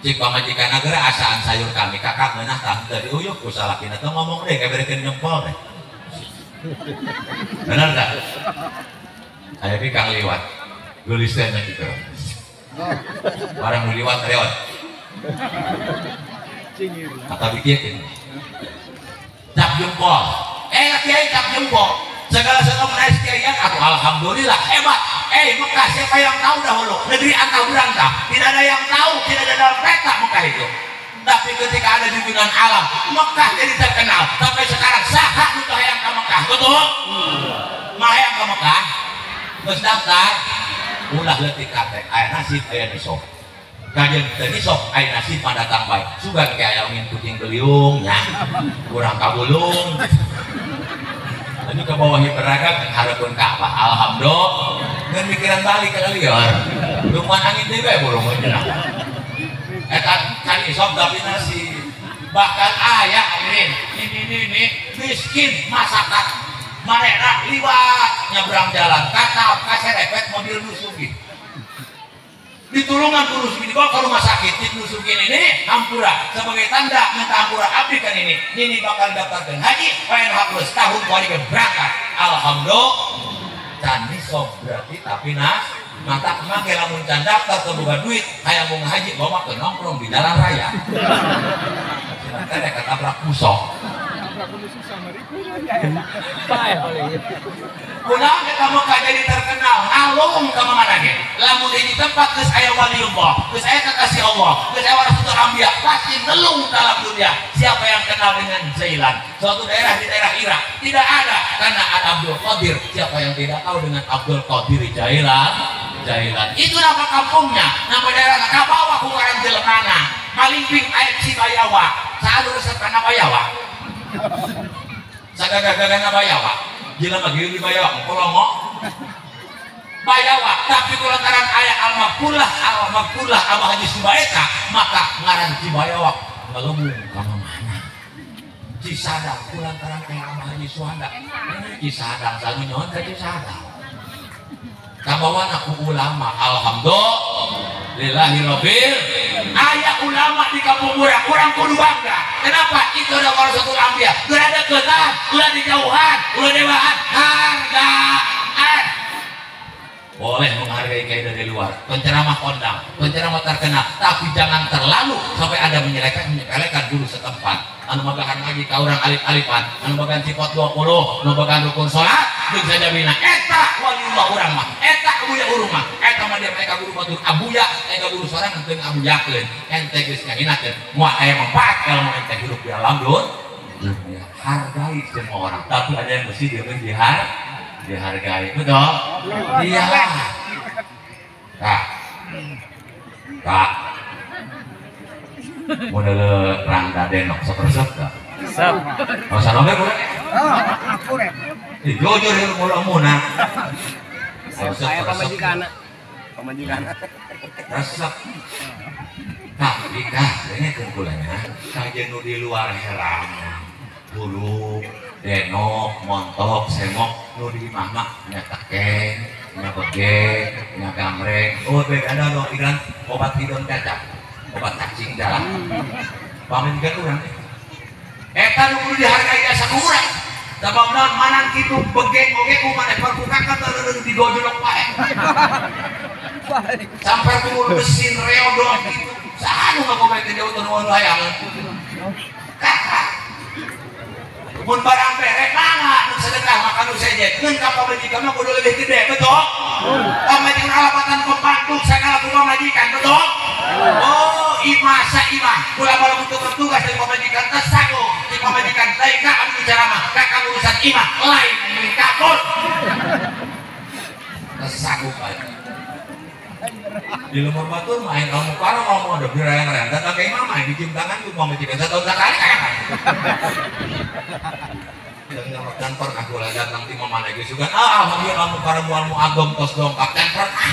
Cik pamajikan nagara asaan sayur kami kakak ngeunah tah teu diuyuh ku salakina teu ngomong deh kaberekeun jempol deh. Bener tak? Aya ge kang liwat. Geulis teh nya kitu. Barang nu liwat reot. Kata bikin cap jempol. Kiai cap jempol. Segala sesuatu menaik kiaian aku alhamdulillah hebat. Mekah siapa yang tahu dahulu? Negeri antah berantah. Tidak ada yang tahu, tidak ada dalam peta Mekah itu. Tapi ketika ada junjungan alam, Mekah jadi terkenal. Sampai sekarang saha nu teu hayang ka Mekah. Betul? Mah hayang ka Mekah. Geus daftar, ulah leutik kate, aya nasib aya nisab. Kajian teu nisab aya nasib mah datang bae. Sugan ke aya ngin kucing beliung nya. Kurang kabulung. Ini ke bawah beragam harapun Ka'bah. Alhamdulillah. Ngan mikiran balik ke liar. Lumayan angin deui bae burung cenah. Eta kan isop tapi nasi. Bahkan aya ini miskin masakan. Marena liwat nyebrang jalan kakap kaserepet mobil nu sugih. Ditulungan ku nu sugih dibawa ke rumah sakit. Nu sugih ini hampura sebagai tanda minta hampura abdi kan ini. Nini bakal daftarkeun haji paen hapus tahun kuari berangkat. Alhamdulillah. Can nisab berarti tapi nas mata make lamun can daftar teu boga duit hayang mau ngaji bawa ke nongkrong di jalan raya. Cenah teh katabrak pusok. Kunaon eta Mekah jadi terkenal ngalung ka mana ge. Lamun di tempat geus aya waliullah, geus aya kekasih Allah, geus aya warasatul anbiya, pasti nelung dalam dunia. Siapa yang kenal dengan Zailan? Suatu daerah di daerah Irak tidak ada karena ada Abdul Qadir. Siapa yang tidak tahu dengan Abdul Qadir Jailan? Jailan. Itu nama kampungnya, nama daerahnya. Kabawa ku ngaran jelemana. Malimping aya Cibayawa. Saha resep kana Bayawa? Sagagagagana Bayawa. Jelema geus di Bayawa kolongo. Bayawa, tapi kulantaran aya al-makfulah, al-makfulah Abah Haji Subaeta, maka ngaran Cibayawa ngalembung ka mana? Cisadang kulantaran aya Abah Haji Suhanda. Cisadang sanu nyohon ka Cisadang. Kabawana ku ulama, alhamdulillahirabbil. Aya ulama di kampung urang, urang kudu bangga. Kenapa? Itu ada warasatul anbiya. Ulah deukeutan, ulah dijauhan, ulah dewaan, hargaan. Boleh menghargai kiai dari luar, penceramah kondang, penceramah terkenal, tapi jangan terlalu sampai ada menyepelekan guru setempat. Anu magahan ngaji ka urang alif-alifan, anu magahan cipot 20, anu magahan rukun salat, jeung sajabina eta waliullah urang mah, eta abuya urang mah, eta mah dia mereka guru batur abuya, eta guru sorangan teu ngabuyakeun, ente geus ngahinakeun, moal aya manfaat ilmu ente hidup di alam dunia. Hargai semua orang, tapi ada yang mesti dia dihargai, betul? Iya. Kak, kak, model rangda denok sepersep gak? Sep. Masa nomor kurang? Kurang. Jujur ya mudah muna. Saya pemajikan, pemajikan. Resep. Kak, nikah, ini kumpulannya. Kajian di luar heran, bulu, denok, montok, semok, nu di mama nya tekeng, nya begeng, nya gamreng. Oh, beda ada ikan obat hidung cacat, obat cacing jalan. Pamajikan urang. Eta nu kudu dihargai asa urang. Sabab naon manan kitu begeng oge ku maneh perbukakan teu digojolok wae. Sampai turun mesin reodong kitu. Saha nu ngagobaikeun teh jauh teu hayangan. Kakak. Mun barang bere mangga nu sedekah maka nu sejen. Ngan ka pamajikan mah kudu leuwih gede, betul? Pamajikan alapatan pembantu sagala ku pamajikan, betul? Oh. Di lemur batur main kamu parah kamu ada dirayang-rayang datang ke imam main dicium tangan ku pamajikan satahun sakali kayak dan pernah kula datang ti mama lagi sugan ah alhamdulillah kamu para mual muagem tos dongkap dan pernah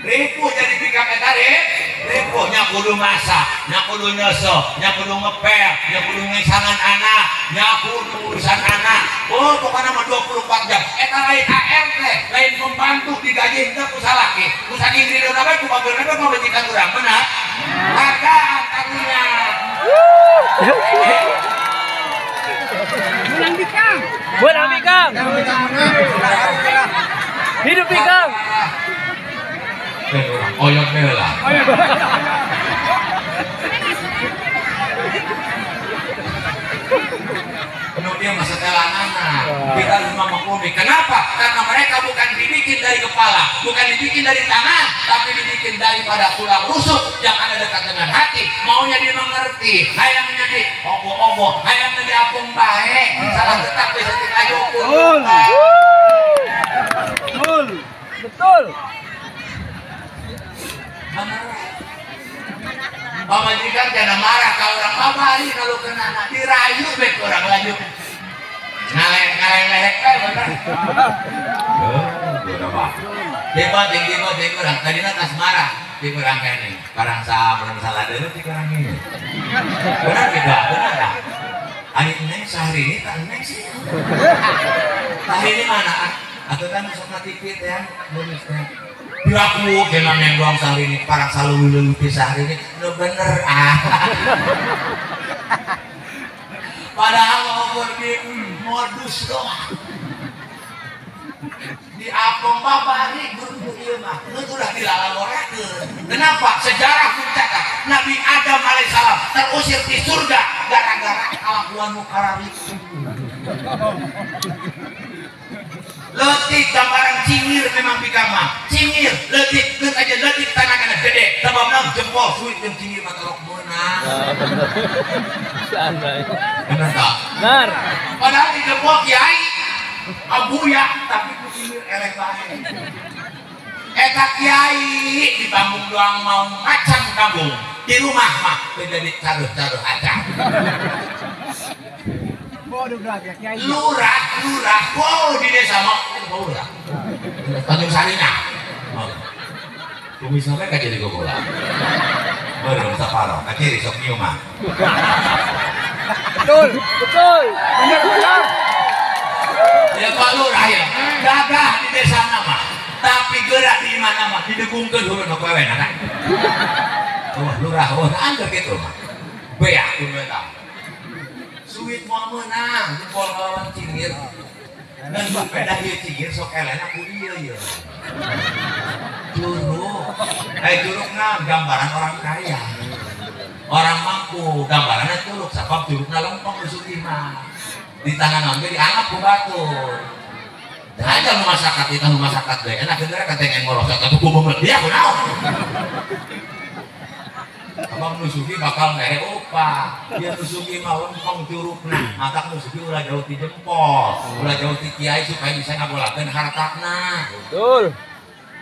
ripuh jadi pikam eta ripuh nya kudu masak nya kudu nyeseh nya kudu ngepel nya kudu ngisangan anak nya kudu urusan anak oh pokoknya mah 24 jam eta lain ART lain pembantu digaji henteu ku salaki ku saking ridona bae ku bageurna bae pamajikan urang benar hargaan karunya. Menang bikang. Menang bikang. Hidup bikang. Oyot heula. Penuh dia masa telanana. Kita harus memaklumi. Kenapa? Karena mereka bukan dibikin dari kepala, bukan dibikin dari tangan, tapi dibikin daripada tulang rusuk yang ada dekat dengan hati. Maunya dia mengerti, hayangnya di obo-obo, hayangnya di apung bae. Salah tetap bisa tinggal. Betul. Betul. Pamajikan jangan marah kalau orang babari kalau kena anak dirayu baik orang lanjut ngaleng lehek kayak bener. Tiba tinggi tinggi orang tadi tas marah di kurang kene barang salah dulu di kurang ini benar tidak benar tak? Ayo neng sehari ini tak neng sih sehari ini mana? Atau kan masuk TV ya nulisnya piraku kena neng doang sehari ini parang selalu luluti sehari ini lo bener ah padahal mau di modus doang di apong babari guru ieu mah nu ulah dilalaworakeun. Kenapa? Sejarah mencatat Nabi Adam alaihissalam terusir di surga gara-gara kelakuan nu kararitu. Leutik gambaran cingir memang pikama. Cingir leutik geus aja leutik tanahna gede sababna jempol suit jeung cingir mah torok meunang. Bener tak? Bener. Padahal di jempol kiai abuya tapi ku cingir eleh bae. Eta kiai di panggung doang mau macan kampung, di rumah mah jadi caruh-caruh aja. Lurah, lurah, wow di desa mah lurah. Tanjung Sarina. Kumis sampai ka jadi gogola. Baru saparo, ka kiri sok nyiuman. Betul, betul. Benar, benar. Ya Pak Lurah ya, gagah di desa nama, tapi gerak di mana mah didegungkeun huruf nu kowe anak. Oh lurah, oh angger kitu mah. Beak kun eta. Suit moal meunang jempol ngalawan cingir. Dan beda ieu cingir sok elehna ku ieu ieu. Curug. Curugna gambaran orang kaya. Orang mampu gambarannya curug sabab curugna lempeng usuk imah. Di tangan naon ge dianggap ku batur. Aja nu masyarakat itu nu masyarakat deui enak geus kateng ngorosot atuh ku beungeut dia kunaon. Abang nu sugih bakal mere upah. Dia nu sugih mah lempeng curugna, matak nu sugih ulah jauh ti jempol, ulah jauh ti kiai supaya bisa ngabolakeun hartana. Betul.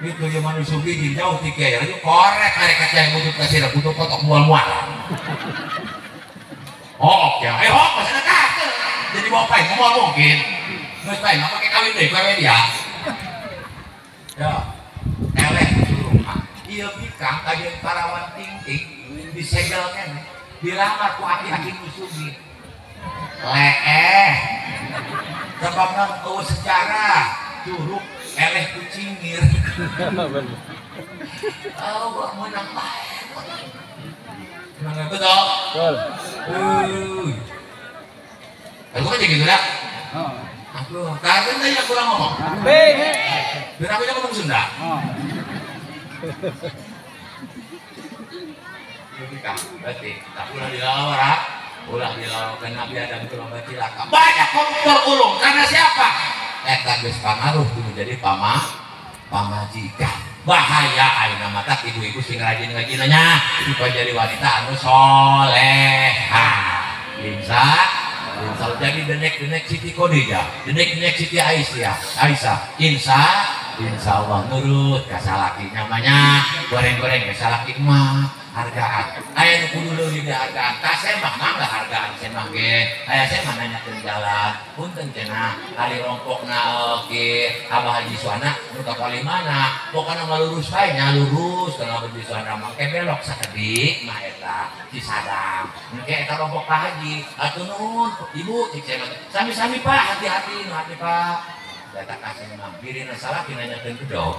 Itu ieu mah nu sugih jeung jauh ti kiai, laju korek mere ka kiai butuh ka sira butuh kotok mual-mual. Oh, ya, hok masyarakat. Jadi bawa paing mau mungkin. Geus paing mah pake kawin deui kowe dia. Ya. Eleh curug mah. Ieu bikang kajeun parawan tingting disegel keneh, dilamar ku aki-aki nu sugih. Leeh. Sababna eueuh sejarah curug eleh ku cingir. Oh, meunang bae. Menang betul. Betul. Aku kan jadi gitu ya. Aku karena ya kurang ngomong. Biar aku ngomong Sunda. Berarti tak ulah dilawara, ulah dilawara Nabi Adam itu lomba cilaka. Banyak koruptor ulung karena siapa? Eta geus pangaruh menjadi pamajikan. Bahaya ayeuna mata ibu-ibu sing rajin-rajinnya supaya jadi wanita anu solehah. Insya Insya jadi denek-denek Siti Khadijah, denek-denek Siti Aisyah, Aisyah, insya Insyaallah nurut ka salaki namanya goreng-goreng ka salaki mah hargaan. Aya nu kudu leuwih dihargaan. Ka semah mah hargaan semah ge. Aya semah nanyakeun jalan. Punten cenah ari rompokna oke Abah Haji Suana nu ka palih mana? Pokona mah lurus bae nya lurus kana Haji Suana mah ke belok sakedik mah eta Cisadang. Engke eta rompok Pak Haji. Atuh nuhun Ibu cik cenah. Sami-sami Pak, hati-hati nu hati Pak. Data kasih mah birina salaki nanyakeun bedog.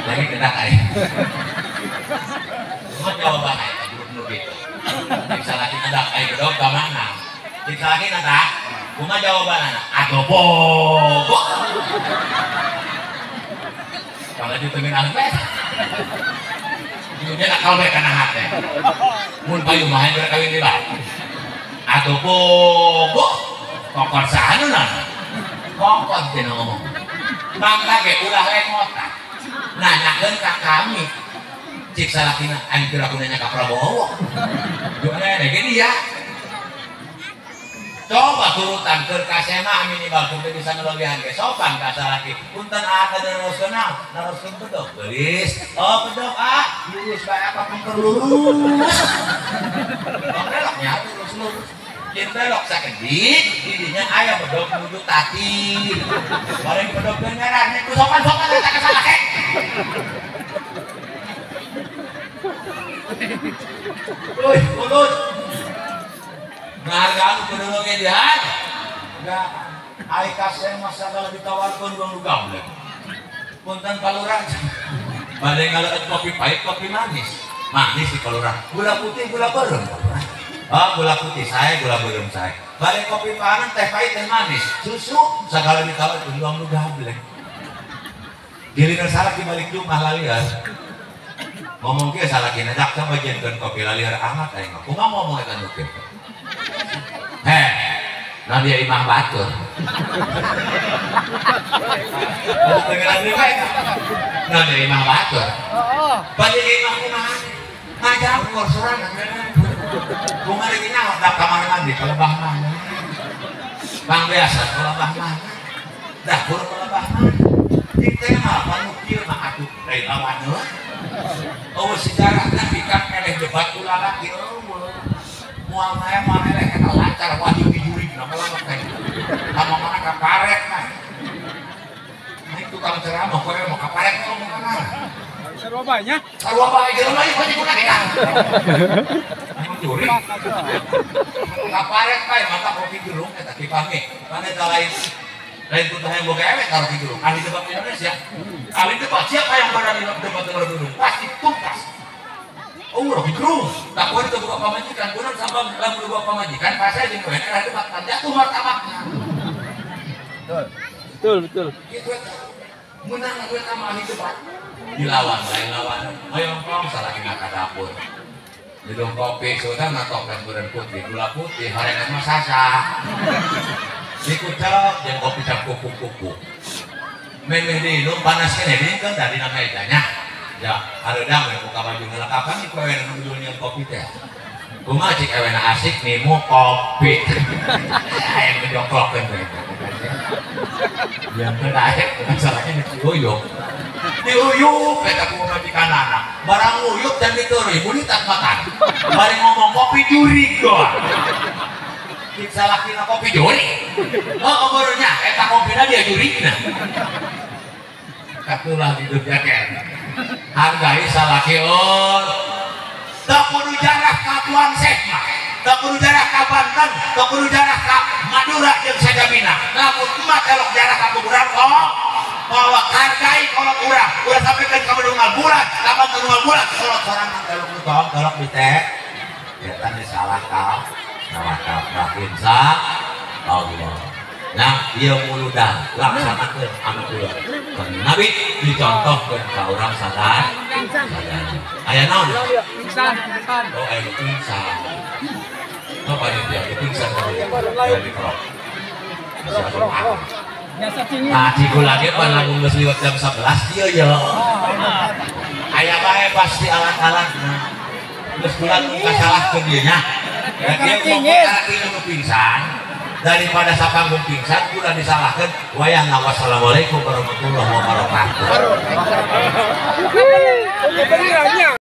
Lagi kedak aya. Cuma jawaban aya grup nu kitu. Cik salaki kedak aya bedog ka mana? Cik salaki nata, kumaha jawabanana? Adobo. Kalau diteungin alus bae. Dia nakal bae kana hate. Mun payu mah hayang kawin deui bae. Adobo. Kokor saha nu nana? Kongkon cenah ngomong. Mangga ge ulah lemotan. Nanyakeun ka kami. Cik salakina aing teu laku nanya ka Prabowo. Gimana ge dia? Coba turutan keur ka sema minimal kudu bisa ngelobihan ge sopan ka salaki. Punten ah teu naroskeun naon? Naroskeun bedog geulis. Oh bedog ah, lurus bae apa pun lurus. Beloknya lurus lurus. Jeung belok sakedik, didinya aya bedog nuju tati. Bareng bedog teu ngaran ku sopan-sopan eta ka salaki. Uy, ulun. Ngahargaan kudu ge dihan. Enggak, ai kasih mah sagala ditawarkeun gong nu gablek. Punten Pak Lurah. Bade ngaleut kopi pahit, kopi manis. Manis di Pak Lurah. Gula putih, gula beureum Pak Lurah. Oh, gula putih saya, gula beureum saya. Bade kopi panas, teh pahit, teh manis. Susu sagala ditawarkeun gong nu gablek. Giliran salaki balik rumah laliar. Ngomong kieu salakina dak sama jenkeun kopi laliar amat aing mah. Kumaha ngomong eta nu kieu? Heh, nah dia imah batur. Nah dia imah batur. Balik imah kumaha? Ngajak sorangan. Kumaha lagi nyaho dak kamar mandi kelebah mana? Bang biasa kelebah mana? Dapur kelebah mana? Cik teh mah panu kieu mah atuh lain lawan. Oh sejarah nabi kan eleh debat ulah laki eueuh. Moal mah moal eleh eta lancar wajib dijurig lama-lama teh. Ka mana ka paret mah. Nah tukang ceramah kowe mau ka paret ngomong mana? Sarua bae nya. Sarua bae jelema ieu pasti kuna kita. Jurig. Ka paret bae mata kopi gerung eta dipamit. Mana eta lain lain kudu hayang boga ewek ka Rocky Gerung. Ahli debat Indonesia. Ahli debat siapa yang berani debat dengan Rocky Gerung? Pasti tuntas. Oh, Rocky Gerung. Tak boleh itu buka pamajikan. Kunan sampai lamun buka pamajikan, pasti jeung kowe era debat kan jatuh martabaknya. Betul. Betul, betul. Kitu eta. Menang gue sama ahli debat. Dilawan, lain lawan. Hoyong kong salakina ka dapur. Minum kopi, sudah natokkeun beureum putih, gula putih, horengan mah sasa. Dikucap jeung kopi cap kuku-kuku. Memeh diinum panas keneh diinkeun da dina mejanya. Ya, hareudang we buka baju heula kapan ieu kowe nu nyeun kopi teh. Kumaha cik ewena asik nimu kopi. Aya nu jongklokeun we. Yang teu daek masalahnya diuyup. Diuyup eta ku pamajikanana. Barang uyup dan diteureuy beulitat makan. Bari ngomong kopi jurig doang. Cik salakina kopi jurig. Oh, obornya eta kopina dia jurigna. Katulah hidupnya ken. Hargai salaki on. Tak kudu jarah ka Tuan Sekma, tak kudu jarah ka Banten, tak kudu jarah ka Madura jeung Sajamina. Lamun emak elok jarah ka kuburan oh, bahwa hargai kolot urang. Ulah sampaikan ka Bendungan bulan, ka Bendungan bulan, kolot sorangan elok nu tong tolok bite. Eta salah ka. Salah kaprah insya Allah. Nah, ieu muludan laksanakeun anu kula. Nabi dicontohkeun ka urang sadar. Aya naon? Pingsan, pingsan. Oh, aya nu pingsan. Oh, panitia nu pingsan dari krok. Nah, ciku lagi pan lamun geus liwat jam 11 ieu ya. Aya bae pasti alat-alatna. Geus kula nu kasalahkeun ieu nya. Ya dia ngomong nu pingsan. Daripada sapanggung pingsan udah disalahkan wayahna. Wassalamualaikum warahmatullahi wabarakatuh. Benerannya.